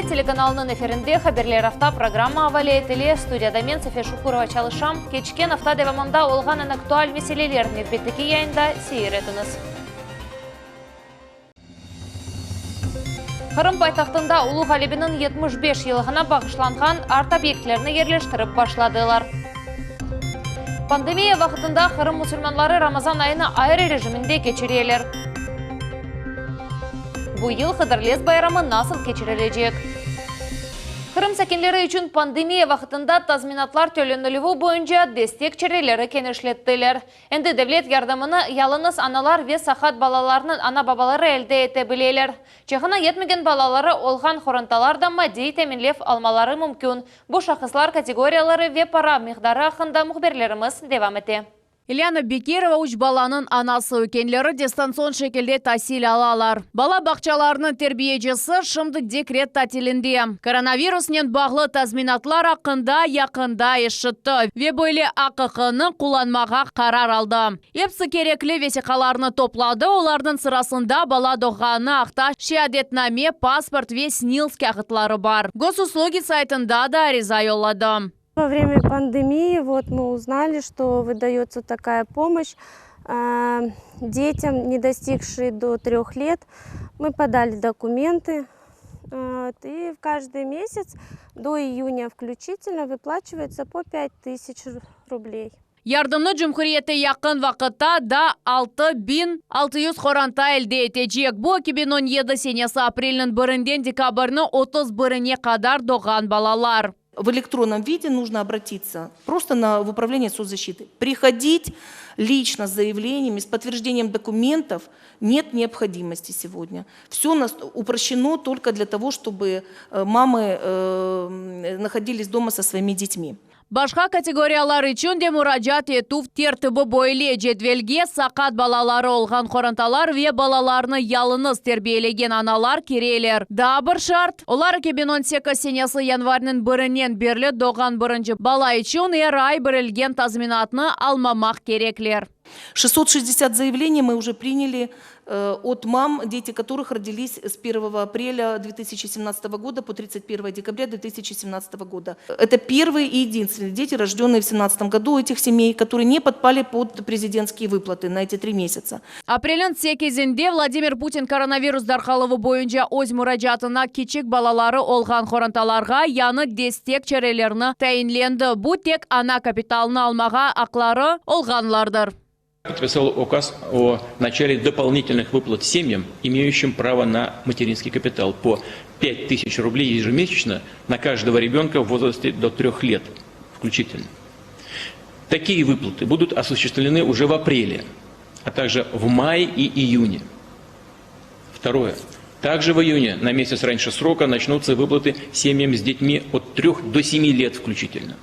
Millet telekanalınıñ efirinde Haberler afta programma avale etile. Studiyada men, Safiye Şukurova, çalışam. Keçken afta devamında olğan eñ aktual meseleler nevbetteki yayında seyir etiñiz. Qırım paytahtında Ulu Ğalebeniñ 75 yıllığına bağışlanğan art-obyektlerni yerleştirip başladılar. Pandemiya vaqtında Qırım musulmanları Ramazan ayını ayrı rejiminde keçireler. Bu yıl Hıdırlez bayramı nasıl keçirilecek? Qırım sakinleri içün pandemiya vaqtında tazminatlar tölenilüvi boyunca destek çareleri kenişlettiler. Endi devlet yardımını yalıñız analar ve saqat balalarnıñ ana-babaları elde ete bileler. Çağına yetmegen balaları olğan qorantalar da maddiy teminlev almaları mümkün. Bu şahıslar kategoriyaları ve para miqdarı aqqında mühbirlerimiz devam ete. İlyana Bekirova üç balanıñ anası, üykenleri distantsion şekilde tasil alalar. Bala bağçalarınıñ terbiyecisi şimdi dekret tatilinde. Koronavirusnen bağlı tazminatlar aqqında yaqında eşitti ve böyle aqqını qullanmağa qarar aldı. Episi kerekli vesiqalarnı topladı, olarnıñ sırasında bala doğğanı aqta şeadetname, pasport ve SNİLS kâğıtları bar. Gosuslugi saytında da ariza yolladı. Во время пандемии вот мы узнали, что выдается такая помощь детям, не достигшие до трех лет. Мы подали документы, и в каждый месяц до июня включительно выплачивается по 5000 рублей. Yardımnı cumhuriyette yaqın vaqıtta daa 6600 qoranta elde etecek. Bu, 2017 senesi aprelniñ birinden dekabrniñ 31-ine qadar doğğan balalar. В электронном виде нужно обратиться просто на, в управление соцзащиты. Приходить лично с заявлениями, с подтверждением документов нет необходимости сегодня. Все у нас упрощено только для того, чтобы э, мамы э, находились дома со своими детьми. Başqa kategoriyalar içün de muracaat etüv tertibi böyle. Cedvelge saqat balaları olğan qorantalar ve balalarını yalıñız terbiyelegen analar kireler. Daa bir şart, olar 2018 senesi yanvarniñ birinden berli doğğan birinci bala içün er ay berilgen tazminatnı almamaq kerekler. 660 заявлений мы уже приняли э, от мам, дети которых родились с 1 апреля 2017 года по 31 декабря 2017 года. Это первые и единственные дети, рожденные в 2017 году у этих семей, которые не подпали под президентские выплаты на эти три месяца. Aprelniñ sekizinde Vladimir Putin koronavirus darqaluvı boyunca öz muracaatına kiçik balaları olğan qorantalarğa yañı destek çarelerini tayinlendi. Bu tek ana kapitalını almağa aqları olğanlardır. Подписал указ о начале дополнительных выплат семьям, имеющим право на материнский капитал по 5000 рублей ежемесячно на каждого ребенка в возрасте до трех лет включительно. Такие выплаты будут осуществлены уже в апреле, а также в мае и июне. Второе. Также в июне, на месяц раньше срока, начнутся выплаты семьям с детьми от 3 до 7 лет включительно.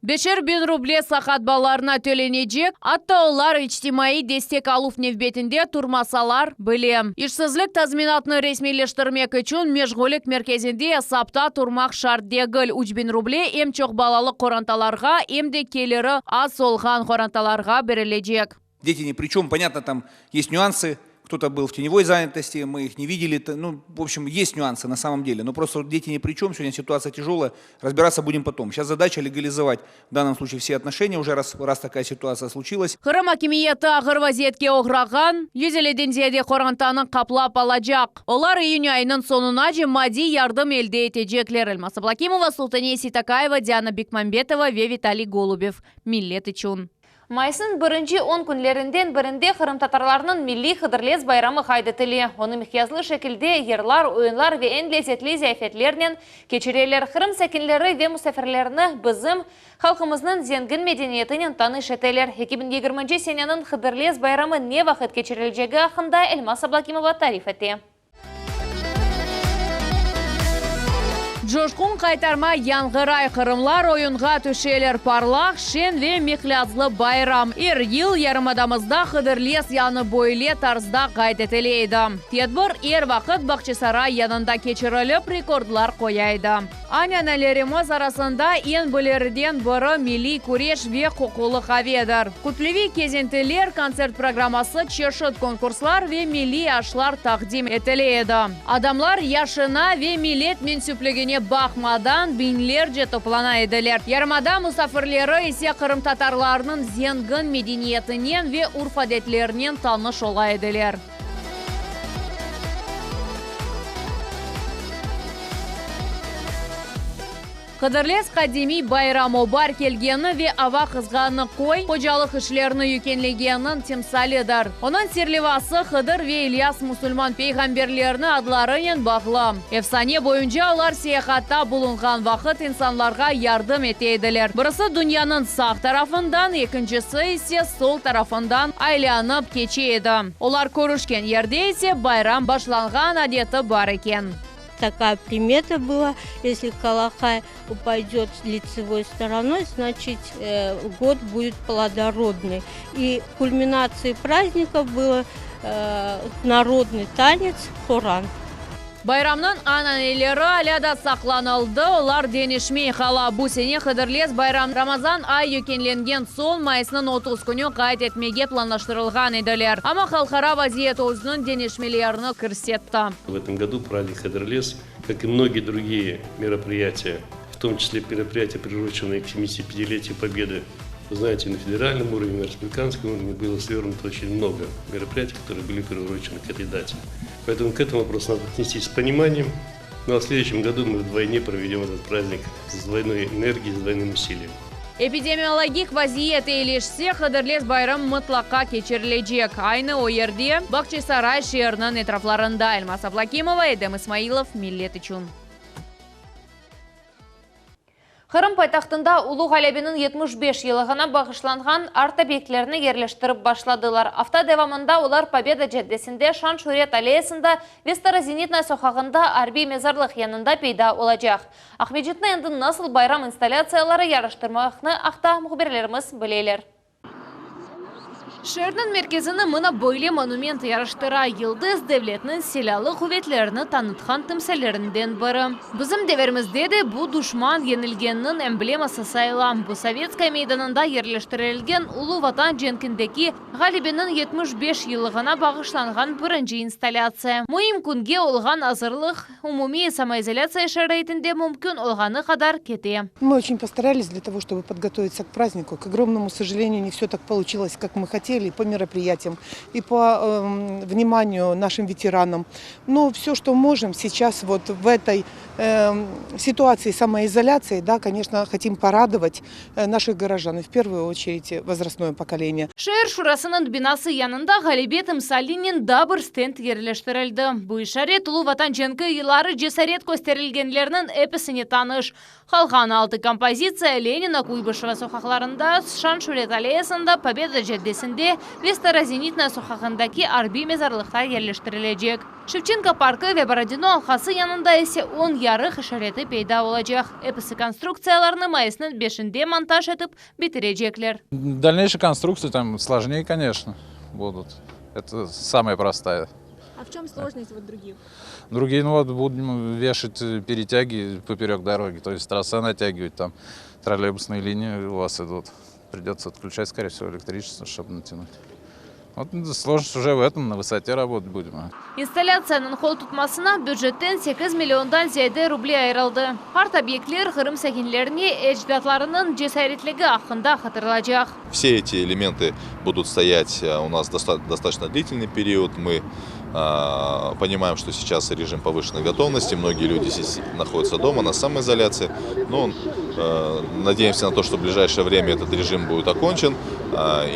Beşer biñ ruble saqat balalarına tölenecek, atta olar içtimaiy destek aluv nevbetinde turmasalar bile. İşsizlik tazminatını resmiyleştirmek içün meşğullik merkezinde esapta turmaq şart degil. 3000 ruble em çoq balalı qorantalarğa, em de keliri az olğan qorantalarğa berilecek. Дети ни при чем, понятно, там есть нюансы, кто-то был в теневой занятости, мы их не видели, ну, в общем, есть нюансы на самом деле, но просто дети ни при чем, сегодня ситуация тяжелая, разбираться будем потом. Сейчас задача легализовать в данном случае все отношения, уже раз, раз такая ситуация случилась. Qırım akimiyeti ağır vaziyetke oğrağan 150-den ziyade qorantanı qaplap alacaq. Olar iyün ayınıñ soñunace maddiy yardım elde etecekler. Elmaz Ablakimova, Sultaniye Seytakayeva, Diana Bekmambetova ve Vitaliy Golubev. Millet içün. Mayısnıñ birinci on künlerinden birinde qırımtatarlarnıñ milliy Hıdırlez bayramı qayd etile. Onı miqyaslı şekilde yırlar, oyunlar ve eñ lezetli ziyafetlernen keçireler. Qırım sakinleri ve musafirlerini bizim halqımıznıñ zengin medeniyetinen tanış eteler. 2020 seneniñ Hıdırlez bayramı ne vaqıt keçirilecegi aqqında Elmaz Ablakimova tarif ete. Coşqun qaytarma yañğıray, qırımlar oyunğa tüşeler, parlaq, şeñ ve miqyaslı bayram er yıl yarımadamızda Hıdırlez yañı böyle tarzda qayd etile edi. Tedbir er vaqıt Bağçasaray yanında keçirilip, rekordlar qoya edi. Ananelerimiz arasında eñ bileriden biri milliy küreş ve qoqulı qavedir. Kütleviy kezintiler, kontsert programması, çeşit konkurslar ve milliy aşlar taqdim etile edi. Adamlar yaşına ve millet mensüpligine baqmadan biñlerce toplana ediler. Yarımada musafirleri ise qırımtatarlarnıñ zengin medeniyetinen ve urf-adetlerinen tanış ola ediler. Hıdırlez qadimiy bayram, o baar kelgeni ve ava qızğanı, köy hocalıq işlerini yüklenlegeniniñ timsalidir. Onıñ serlevası Hıdır ve İlyas musulman peyğamberleriniñ adlarınen bağlı. Efsane boyunca olar seyahatta bulunğan vaqıt insanlarğa yardım ete ediler, birisi dünyanıñ sağ tarafından, ekincisi ise sol tarafından aylanıp keçe edi. Olar körüşken yerde ise bayram başlanğan adeti bar eken. Такая примета была, если qalaqay упадет лицевой стороной, значит, год будет плодородный. И кульминацией праздника было народный танец Horan. Bayramnıñ ananeleri alâ da saqlanıldı, olar deñişmey qala. Bu sene Hıdırlez bayram Ramazan ay yekünlengen soñ, mayısnıñ 30 künü qayd etmege planlaştırılğan ediler. Amma halqara vaziyet özüniñ deñişmelerini kirsetti. В этом году праздник Хыдырлез, как и многие другие мероприятия, в том числе мероприятия, приуроченные к 75-летию Победы, вы знаете, на федеральном уровне, на республиканском уровне было свернуто очень много мероприятий, которые были приурочены к этой дате. Поэтому к этому вопросу надо отнестись с пониманием. Ну а в следующем году мы вдвойне проведем этот праздник с двойной энергией, с двойным усилием. Epidemiologik vaziyet eyileşse, Hıdırlez bayram mıtlaqa keçirilecek. Aynı o yerde, Bağçasaray şeeriniñ etraflarında. Elmaz Ablâkimova, Edem İsmailov, Millet içün. Qırım paytahtında Ulu Ğalebeniñ 75 yıllığına bağışlanğan art-obyektlerni yerleştirip başladılar. Afta devamında olar Pobeda caddesinde, Şan-Şüret alleyasında ve Starozenitnaya soqağında arbiy mezarlıq yanında peyda olacaq. Aqmescitni endi nasıl bayram installâtsiyaları yaraştırmaqnı aqta mühbirlerimiz bileler. Şeerniñ merkezini mına böyle monument yaraştıra, Yıldız, devletniñ silâlı quvetlerini tanıtqan timsallerinden biri. Bizim devirimizde de bu duşman yeñilgeniniñ embleması sayıla. Bu Sovetskaya meydanında yerleştirilgen Ulu Vatan cenkindeki ğalebeniñ 75 yıllığına bağışlanğan birinci installâtsiya. Müim künge olğan azırlıq umumiy samoizolâtsiya şaraitinde mümkün olğanı qadar kete. Мы очень постарались для того, чтобы подготовиться к празднику. К огромному сожалению, не все так получилось, как мы хотели, по мероприятиям, и по э, вниманию нашим ветеранам. Но все, что можем сейчас вот в этой э, ситуации самоизоляции, да, конечно, хотим порадовать э, наших горожан, и в первую очередь возрастное поколение. Şeer şurasınıñ binası yanında ğalebe timsalinen daa bir stend yerleştirildi. Bu işaret Ulu Vatan cenki yılları cesaret kösterilgenlerniñ episine tanış. Qalğan altı kompozitsiya Lenina, Kuybışeva soqaqlarında, Şan-Şüret alleyasında, Pobeda caddesinde ve Starozenitnaya soqağındaki arbiy mezarlıqta yerleştirilecek. Şevçenko parkı ve Borodino alqası yanında ise on yarıq işareti peyda olacaq. Episi konstruktsiyalarnı mayısnıñ beşinde montaj etip bitirecekler. Дальнейшие конструкции там сложнее, конечно, будут. Это самая простая. А в чем сложность вот других? Другие, ну вот, будем вешать перетяги поперек дороги, то есть троса натягивать, там троллейбусные линии у вас идут. Придется отключать, скорее всего, электричество, чтобы натянуть. Вот ну, сложность уже в этом, на высоте работать будем. Installâtsiyanıñ qol tutmasına bücetten 8 milliondan ziyade ruble ayırıldı. Art-obyektler Qırım sakinlerine ecdatlarınıñ cesaretligi aqqında hatırlatacaq. Все эти элементы будут стоять э, у нас достаточно длительный период. Мы э, понимаем, что сейчас режим повышенной готовности, многие люди здесь находятся дома на самоизоляции. Но э, надеемся на то, что в ближайшее время этот режим будет окончен,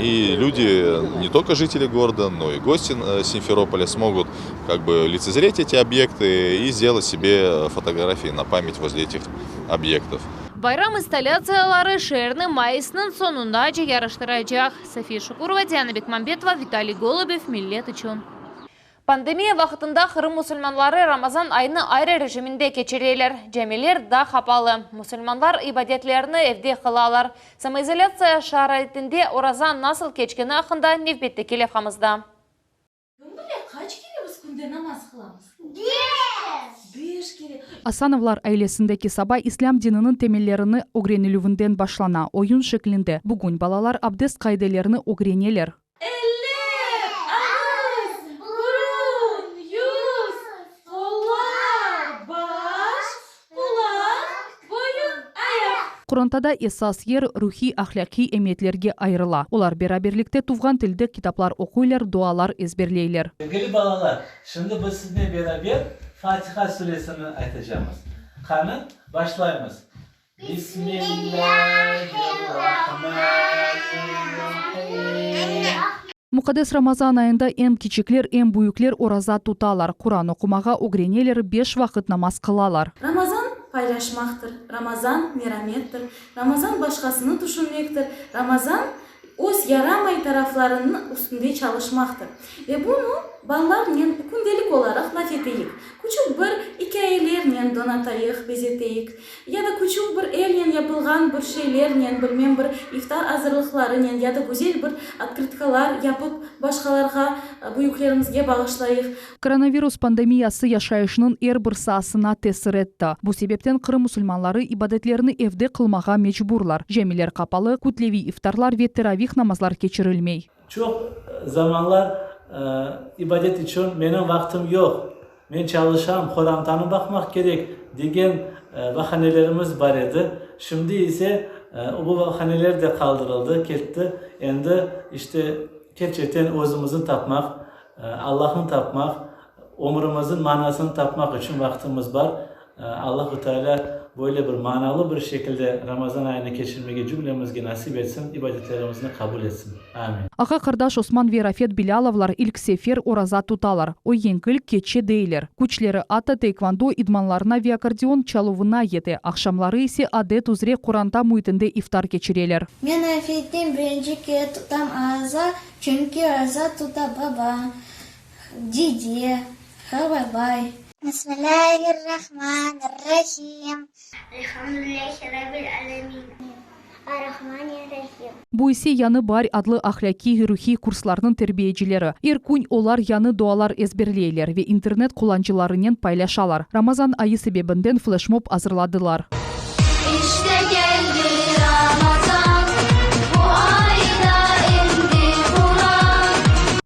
и люди, не только жители города, но и гости Симферополя смогут как бы лицезреть эти объекты и сделать себе фотографии на память возле этих объектов. Bayram installâtsiyaları şeerni mayısnıñ soñunace yaraştıracaq. София Шукурова, Диана Бекмамбетова, Виталий Голубев, Millet içün. Pandemiya vaqtında Qırım musulmanları Ramazan ayını ayrı rejiminde keçireler. Camiler da qapalı. Musulmanlar ibadetlerini evde qılalar. Samoizolâtsiya şaraitinde oraza nasıl keçkeni aqqında nevbetteki levhamızda. Kim bile, qaç kere biz künde namaz qılamız? Beş! Beş kere. Asanovlar ailesindeki saba islâm dininiñ temellerini ögrenilüvinden başlana, oyun şeklinde. Bugün balalar abdest qaidelerini ögreneler. Eller, ağız, burun, yüz, qollar, baş, qulaq, boyun, ayaq. Qorantada esas yer ruhiy-ahlâqiy emiyetlerge ayırıla. Olar beraberlikte tuvğan tilde kitaplar oquylar, dualar ezberleyler. Sevgili balalar, şimdi biz siznen beraber Fatiha suresini aytacamız. Qani, başlaymız. Bismillâhirrahmanirrahim. Muqaddes Ramazan ayında em kiçikler, em büyükler oraza tutalar, Quran oqumağa ögreneler, beş vaqıt namaz qılalar. Ramazan, paylaşmaqtır, Ramazan, meramettir, Ramazan, başqasını tüşünmektir, Ramazan, öz yaramay taraflarınnıñ üstünde çalışmaqtır. Ve bunı balalarnen kündelik olaraq laf eteyik. Küçük bir ikâyelernen donatayıq, bezeteyik. Ya da küçük bir elnen yapılğan bir şeylernen, bilmem bir iftar azırlıqlarınen ya da güzel bir otkrıtkalar yapıp başqalarğa, büyüklerimizge bağışlayıq. Koronavirus pandemiyası yaşayışnıñ er bir saasına tesir etti. Bu sebepten Qırım musulmanları ibadetlerini evde qılmağa mecburlar. Camiler qapalı, kütleviy iftarlar ve teravih namazlar keçirilmey. Çoq zamanlar ibadet içün menim vaqtım yoq, men çalışam, qorantanı baqmaq kerek degen bahanelerimiz bar edi. Şimdi ise bu bahaneler de qaldırıldı, ketti. Endi işte kerçekten özümizni tapmaq, Allahnı tapmaq, ömrümizniñ manasını tapmaq içün vaqtımız bar. Allahu Teala böyle bir manalı bir şekilde Ramazan ayını keçirmege cümlemizge nasip etsin, ibadetlerimizni qabul etsin. Amin. Ağa-qardaş Osman ve Rafet Bilâlovlar ilk sefer oraza tutalar. O yengil keçe deyler. Küçleri atta taekvondo idmanlarına ve akkordeon çaluvına yete, aqşamları ise adet üzre qoranta müitinde iftar keçireler. Men Rafetnen birinci kere tutam araza, çünki oraza tuta baba, dide, qartbabay. Bismillâhirrahmanirrahim. Elhamdülillâhi Rabbil âlemin. Ar-Rahmanir-Rahim. Bu ise Yañı baar adlı ahlâqiy-ruhiy kurslarnıñ terbiyecileri. Er kün olar yañı dualar ezberleyler ve internet qullancılarınen paylaşalar. Ramazan ayı sebebinden fleşmob azırladılar. İşte keldi Ramazan, bu ayda indi Quran.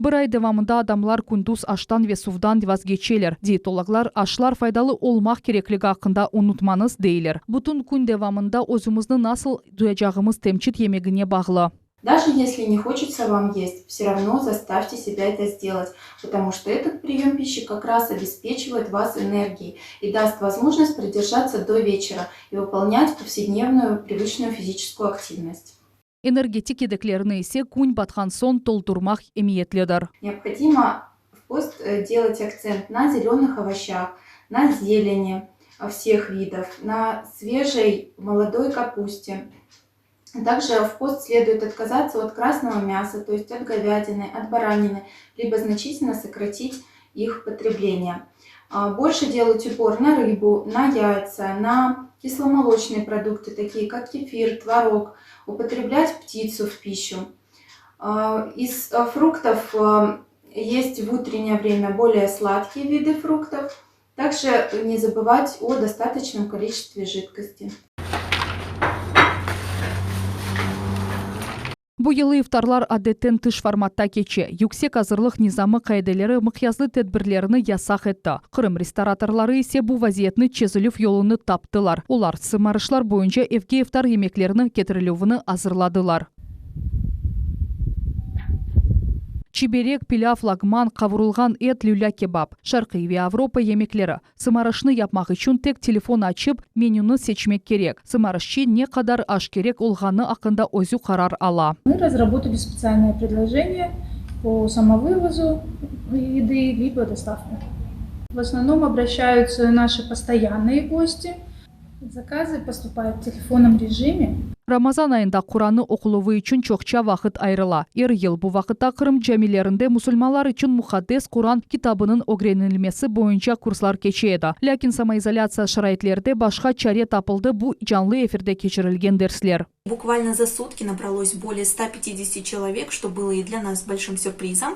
Bir ay devamında adamlar kündüz aştan ve suvdan vazgeçeler. Diyetologlar aşlar faydalı olmaq kerekligi aqqında unutmañız, deyler. Bütün kün devamında özümizni nasıl duyacağımız temçit yemegine bağlı. Даже если не хочется вам есть, все равно заставьте себя это сделать, потому что этот прием пищи как раз обеспечивает вас энергией и даст возможность продержаться до вечера и выполнять повседневную привычную физическую активность. Energetik yedeklerni ise kün batqan soñ toldurmaq emiyetlidir. Neobhodimo в пост делать aktsent na zelenıh ovoşçah, na zeleni vseh vidov, na svežey molodoy kapuste. Также в пост следует отказаться от красного мяса, то есть от говядины, от баранины, либо значительно сократить их потребление. Больше делать упор на рыбу, на яйца, на кисломолочные продукты, такие как кефир, творог, употреблять птицу в пищу. Из фруктов есть в утреннее время более сладкие виды фруктов. Также не забывать о достаточном количестве жидкости. Bu yılı iftarlar adetten tış formatta keçe. Yüksek azırlıq nizamı qaideleri mıqyaslı tedbirlerni yasaq etti. Qırım restoratorları ise bu vaziyetni çezilüv yolunı taptılar. Olar sımarışlar boyunca evge iftar yemeklerini ketirilüvini azırladılar. Çiberek, pilâv, lagman, qavurılğan et, lülâ kebap, şarqiy ve avropa yemekleri. Sımarışnı yapmaq içün tek telefon açıp, menüni seçmek kerek. Sımarışçı ne qadar aş kerek olğanı aqqında özü qarar ala. Мы разработали специальное предложение по самовывозу еды либо доставке. В основном обращаются наши постоянные гости. Заказы поступают в телефонном режиме. Ramazan ayında Qurannı oquluvı içün çoqça vaqıt ayırıla. Er yıl bu vaqıtta Qırım camilerinde musulmanlar içün Muqaddes Quran kitabınıñ ögrenilmesi boyunca kurslar keçe edi. Lâkin samoizolâtsiya şaraitlerde başqa çare tapıldı, bu canlı efirde keçirilgen dersler. Bukvalno за сутки набралось более 150 человек, что было и для нас большим сюрпризом.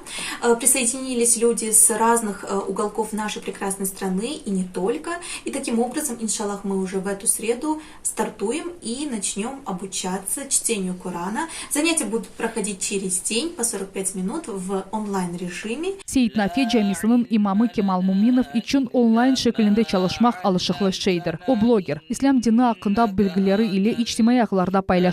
Присоединились люди с разных уголков нашей прекрасной страны и не только. И таким образом, иншаллах, мы уже в эту среду стартуем и начнем обучаться чтению Корана. Занятия будут проходить через день по 45 минут в онлайн-режиме. Seit Nafe camisiniñ imamı Kemal Muminov içün onlayn şekilinde çalışmaq alışıqlı şeydir. O, bloger, islâm dini aqqında bilgileri ile içtimaiy ağlarda paylaşa.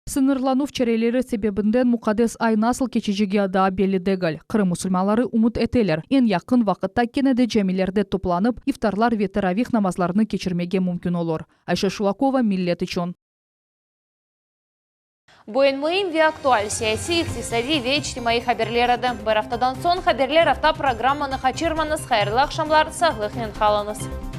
Sıñırlanuv çareleri sebebinden muqaddes ay nasıl keçecegi daa belli degil. Qırım musulmanları ümüt eteler, eñ yaqın vaqıtta kene de camilerde toplanıp, iftarlar ve teravih namazlarını keçirmege mümkün olur. Ayşe Şulakova, Millet içün. Bu eñ müim ve aktual siyasiy, iqtisadiy ve içtimaiy haberler edi. Bir aftadan soñ Haberler afta programmanı qaçırmañız. Hayırlı aqşamlar, sağlıqnen qalıñız.